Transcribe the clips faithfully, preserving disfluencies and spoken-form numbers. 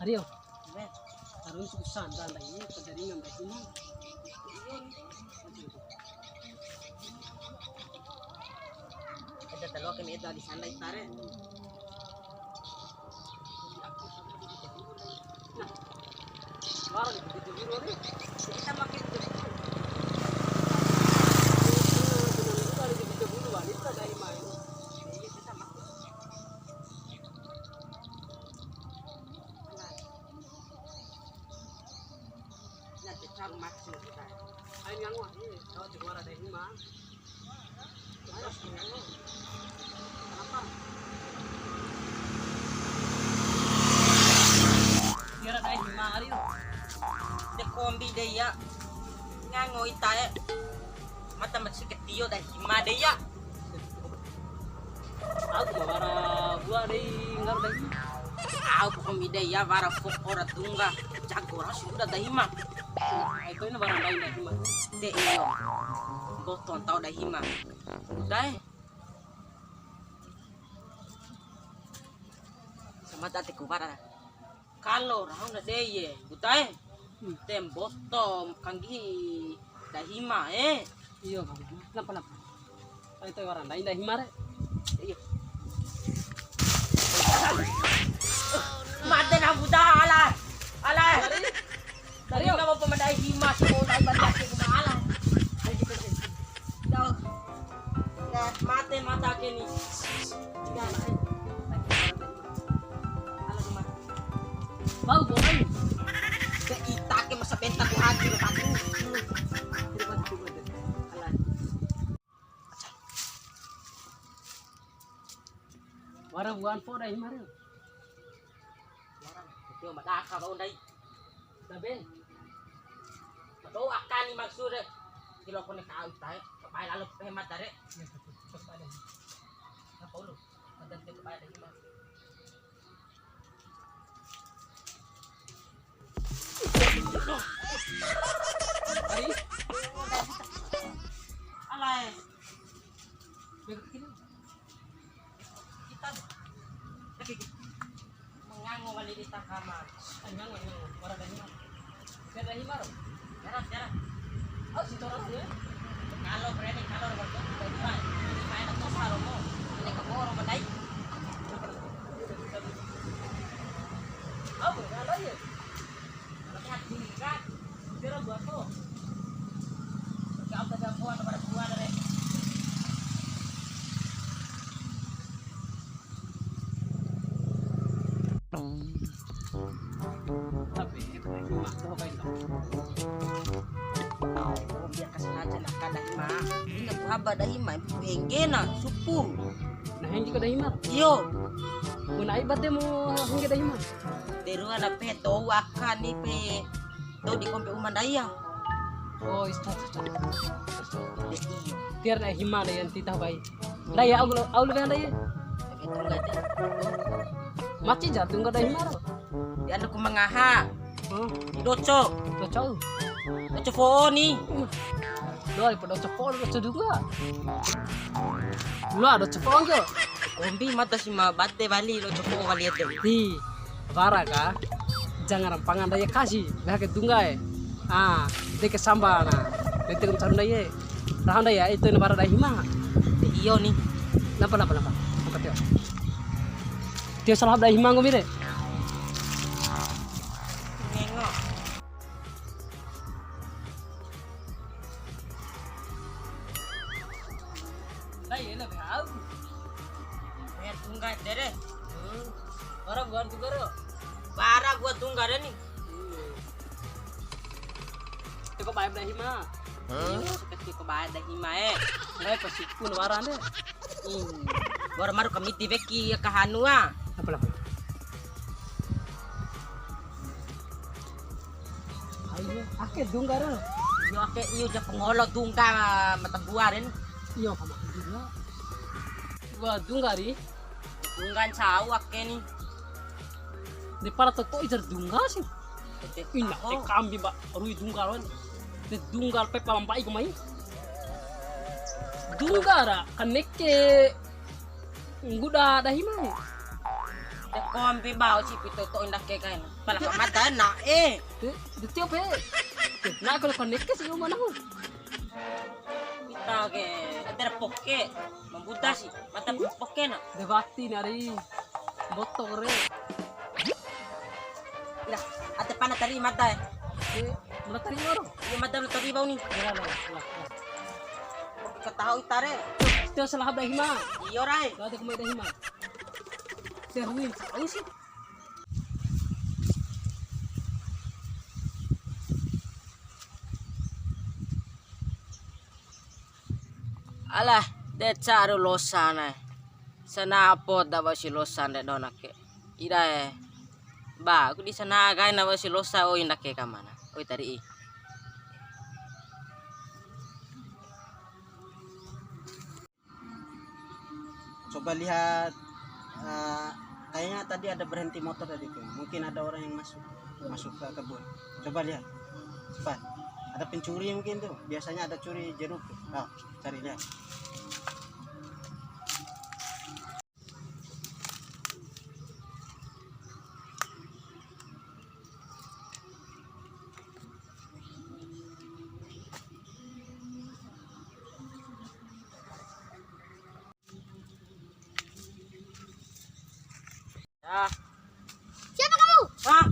Ario. Harus susah dan lagi, kadaringan lagi mah. Ada telur kena itu di sana, itare. Nah, baru di bibit biru ni. Kita makin Tiwara dae hima ari. De kombi de ya. Ngango ita e. Mata mesti ketio dae hima de ya. Au ku wara bua dei nggaru dei. Au ku kombi de ya wara fo'o ra dungga. Jago ra sudah dae hima. Ai toina wara dae hima. De iyo. Boton tau dae hima. Dae. Samata te ku wara. Kalo raho na dei e, Buta e. Hmm. Te mboto kanggihi dae hima e. Iyo, Bang. Kenapa, kenapa? Ayo, te wara ndai dae hima re. Iyo. Made na Buta, ala. Ala. Tadi nggak mau pemedai hima, semua dae banyak ke rumah, ala. Dah. Nah, mate mata ke ni. Bau bau. Ke ita ke masa bentar ku hati lo tadi. Wara buan po dai mari. Itu madaka bau ndai. Tabe. Madou akani maksud e. Kilo kone kau tae. Kapai lalu hemat tare. Apa lu? Ada dia kapai lagi mas. Ari. Alai. Kita. Mengango wali di takama. Mengango, mengango. Wara dae hima. Wara dae hima ro. Jarang, jarang. Oh, si torang ya. Kalau berani, kalau berani, kita jual. Ini main atau saro mo. Ini ke bawah rumah dai. Oh, berani ya. Kalau hati ini kan, biar buat kok. Kau tak ada buat, ada buat deh. Tapi, itu cuma tahu kayak gitu. Dia kasih aja lah, kada hima. Ini aku haba dae hima, enggena, supu. Nah, yang juga dae hima. Iyo. Mun ai bate mu hengge dae hima. Terus ada pe tau akan ni pe. Tau di kompe uma ndai ya. Oh, isto, isto. Tiwara dae hima dae yang titah bai. Ndai ya, au, au lu dae ya. Maci jatuh enggak dae hima ro. Di anu ku mangaha. Hmm. Di doco. Doco. Doco fo'o ni. Lo ada doco fo'o, doco dua. Lo ada doco fo'o enggak? Kombi mata si ma bate wali doco fo'o wali ede. Di. Wara ka, janga ra mpanga ndai kasi, weha ke dungga e. Ah, de ke samba na, de te caru ndai e. Raho ndai ya, itu na wara dae hima. Iyo ni. Napa, napa, napa? Napa tio? Tio salah dae hima nggomi re. Nengok. Ndai ena be au. Be tungga dere. Hmm. Bara buan juga ro. Bara gua tungga deh nih. Iya. Teko bayar dae hima. Hah? Iya, seperti ko bayar dae hima, eh. Ndai pasti pun waran deh. Hmm. Bara maru kamiti weki ya kahanua. Apa, apa? Ayo, ake dungga ro. Iyo, ake iyo ja pengolo dungga mata buaren. Iyo, kama dungga. Wah, dungga ri. Dungga ncau ake ni. Di pala toto ijar dungga sih. Ina, te kambi ba rui dungga ro. Te dungga pe pala mbai ko mai. Dungga ra kaneke ngguda dae hima. Te kombi bau si pito to indah ke kain. Pala ka mada na e. De, de tio pe. Na kalau koneke si uma nahu. Ita ke, ada poke. Mambuda si, mada poke na. De wati nari. Botok re. Ira, ate pana tari mada e. Eh, mada tari oro. Iya, mada tari bau ni. Ira, ira, ira, ira. Oke, ketahui tare. Itu salah Ibrahim. Iyo, rai. Ada kemai Ibrahim. Terwin, au si. Alah, de caru losa na. Sana poda wa'u si losa nde dona ke. Ira e. Ba, aku di sana kai na wa'u si losa oi ndake kamana. Oi tari'i. Coba lihat, eh, kayaknya tadi ada berhenti motor tadi tuh. Mungkin ada orang yang masuk, masuk ke kebun. Coba lihat. Cepat. Ada pencuri mungkin tuh. Biasanya ada curi jeruk tuh. Ah, cari lihat. Ah. Siapa kamu? Ah,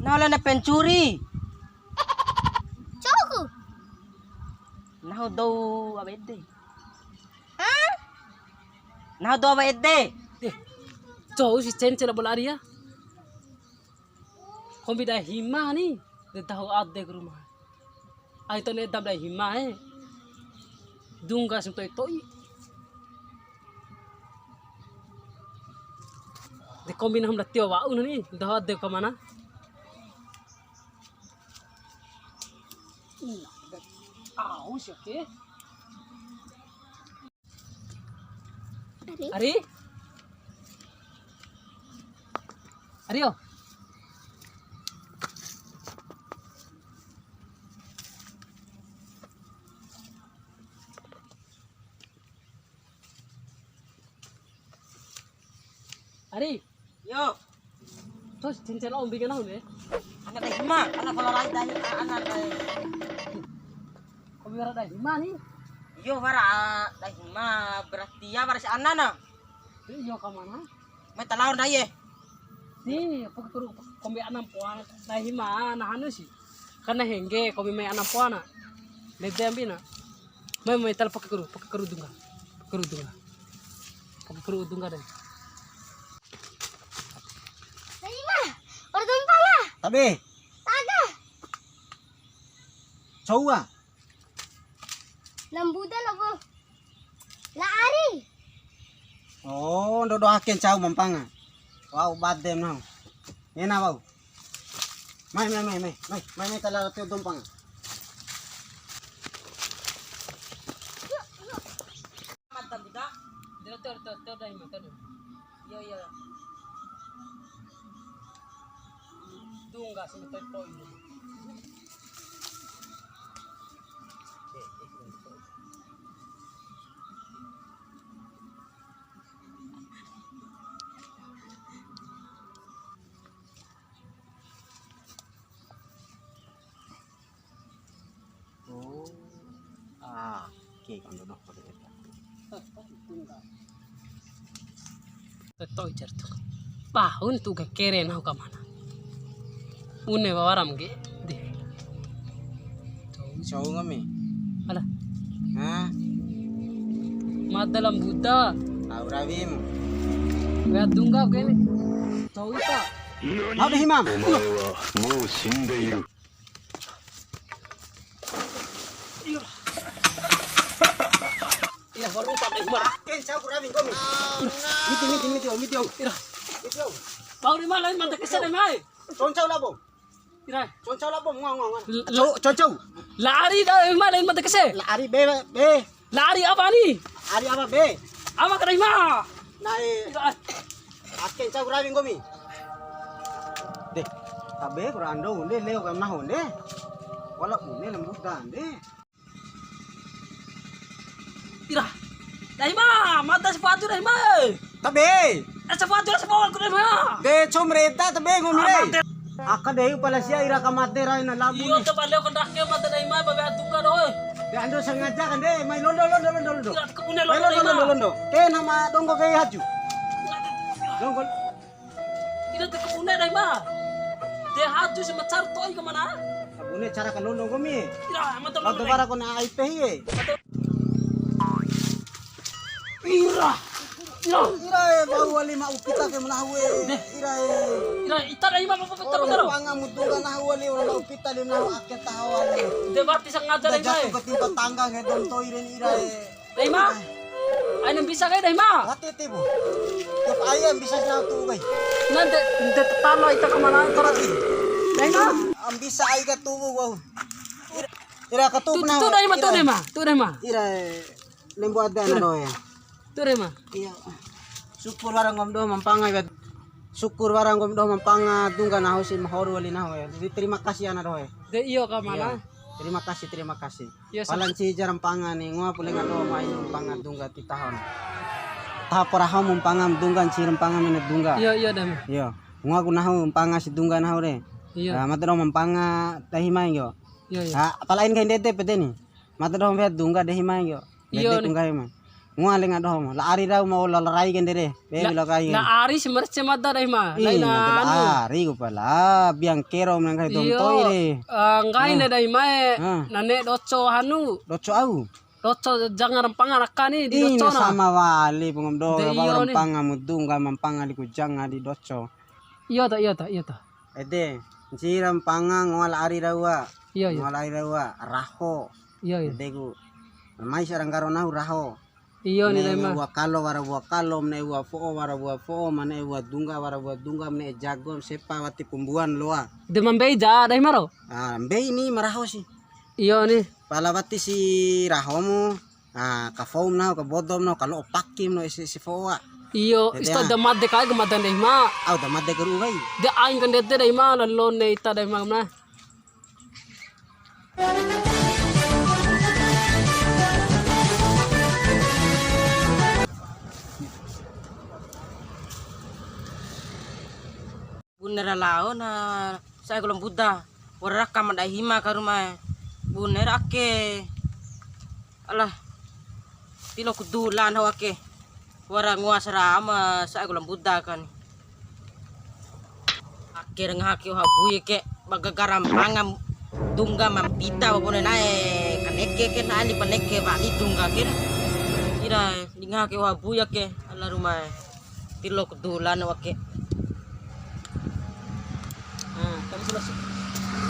nahu lena pencuri. Cowokku. Nahu dou apa ede? Hah? Nahu dou apa ede? Eh, cowok si cen cela bola Arya. Kombi dai hima ni, de tahu ade ke rumah. Ai to ne dam dai hima e. Dungga sum to'i to'i. De kombi nahu ma tio wa'u ni, doho ade ke mana? Ina, au sia ke. Ari? Ari? Ari, oh. Ari. Yo. Terus cincin om bikin nahu ne? Anak dai hima, anak kalau rai dai, anak dai. Kau bicara dai hima ni? Yo, wara dai hima, berarti ya wara si anak na. Iyo, ka mana? Mai talaur dai e. Ni, apa kuru kombi anam poana dai hima, nah anu si. Karena hengge, kombi mai anam poana. Lede ambina. Mai, mai, tal pakai kuru, pakai kuru dungga. Pakai kuru dungga. Pakai kuru dungga deh. Dai hima, orang tumpang lah. Tabe. Taga. Cowa. Lambuda labo. La Ari. Oh, ndodo ake ncau ma mpanga. Wa'u bade nahu. Ngena wa'u. Mai, mai, mai, mai. Mai, mai, mai, tala tio dompang. Mata buta. Tio, tio, tio, tio, dai mata dulu. Iya, iya. Dungga sini, toi, toi, dulu. Oh. Ah, oke, kan dulu. Tetoi jar tu. Bahun tu ke kere nahu ka mana. Une wawaram ke. De. Cou nggomi. Ala. Hah? Mada lambuda. Au rawim. Wea dungga ke ni. Cou ita. Au de himam. Iya, baru tak ada himam. Ken cau kurang minggu mi. Miti, miti, miti, miti. Ira. Miti. Bau di mana mata kese de mai? Concau labo. Ira. Concau labo, ngua, ngua, ngua. Concau. Lari dah, mana mata kese? Lari be, be. Lari apa ni? Lari apa be? Apa kena ima? Nai. Ira. Ake cau rawi nggomi. De, tabe kurang ando hunde leo kam nahu hunde. Wala une lembutan de. Ira. Daima, mata sepatu Daima. Tabe. Eh, sepatu sepatu ku Daima. De, com reta tabe nggomi re. Aka dei pala sia ira ka made rai na labu. Iyo, ni. Coba leo kandake made dai ma, babe atuka doho. De ando sengaja kan de, mai londo, londo, londo, londo. Ira kabune londo dai ma. Londo, londo, londo. Te nama donggo kai haju. Donggo. Ira te kabune dai ma. Te haju sama car to'i ke mana? Kabune cara ka londo nggomi. Ira, mata londo. Bara kona ai pe ye. Ira. Ira. Ira e, bau wali ma upita ke manahu e. Deh. Ira e. Ira, ita dai ma, apa, apa, apa, apa. Panga mu dungga nahu wali, wala ma upita de nahu ake taho wali. De, berarti sengaja dai ma. Jatuh ketimpa tangga ke dom to'i re ira e. Dai ma. Aina bisa kai dai ma. Wati tipu. Tiap ayam bisa nahu tu kai. Nanti, nanti tetano ita ke mana, terus. Dai ma. Am bisa ai ka tubu wau. Ira, ira ka tubu nahu. Tu dai ma, tu dai ma, tu dai ma. Ira e. Lembo ade ana doho e. Tu re ma. Iya. Syukur wara nggomi doho ma mpanga, iwa. Syukur wara nggomi doho ma mpanga, dungga nahu si mahoru wali nahu e. Jadi terima kasih ana doho e. De iyo ka mana. Iya. Terima kasih, terima kasih. Iya, pala ncihi ja ra mpanga ni, ngoa pu lenga doho mai mpanga dungga ti tahon. Taho pa raho mu mpanga dungga, ncihi ra mpanga mena dungga. Iya, iya, dam. Iya. Ngoa ku nahu mpanga si dungga nahu re. Iya. Nah, mada doho ma mpanga dahi mai nggo. Iya, iya. Ha, pala ain kai ndede pede ni. Mada doho ma weha dungga dahi mai nggo. Iyo. Ndede ni. Ku nggahi ma. Ngoa lenga doho ma. La ari rau ma la rai kende re. Be la, bila kai. La ari si merce mada dahi ma. Ih, laina mada la anu. Ari ku pala. Biang kero ma nggahi dou to'i re. Iyo. Eh, nggahi ne dahi ma e. Ah. Nane doco anu. Doco au. Doco janga ra mpanga raka ni di doco na. Ih, na sama wali pu nggomi doho. De iyo ni. Wara mpanga mu dungga ma mpanga di ku janga di doco. Iyo ta, iyo ta, iyo ta. Ede, ncihi ra mpanga ngoa la ari rau a. Iyo, iyo. Ngoa la ari rau a, raho. Iyo, iyo. Ede ku. Mai si ra nggaro nahu raho. Iyo, ni. Ne'e wua kalo wara wua kalo, ne'e wua fo'o wara wua fo'o, ma ne'e wua dungga wara wua dungga, ma ne'e jago, sepa wati kumbuan loa. De ma mbei ja, dahi ma ro? Ah, mbei ni ma raho si. Iyo ni. Pala wati si raho mu, ah, ka fou mu nahu, ka bodo mu nahu, ka lo'o paki mu nahu, ese, ese fo'o a. Iyo, ede ista a. Da made kai ke mada dahi ma. Au da made ke ru'u kai. De ain kandede dahi ma, lalo ne ita dahi ma na. Bune ra lao na sa'e kalo mbuda, wara raka ma dahi ma ka Ruma e. Bune ra ake. Alah, ti loaku dula nahu ake. Wara ngoa sara ma sa'e kalo mbuda kani. Ake ra ngaha ke oha bui ke, ba gagara mpanga dungga ma mpita ba bune na'e kaneke ke, na ali paneke wali dungga ke. Ira, di ngaha ke oha bui ake, ala Ruma e. Ti loaku dula nahu ake. Ah, tapi sudah su-,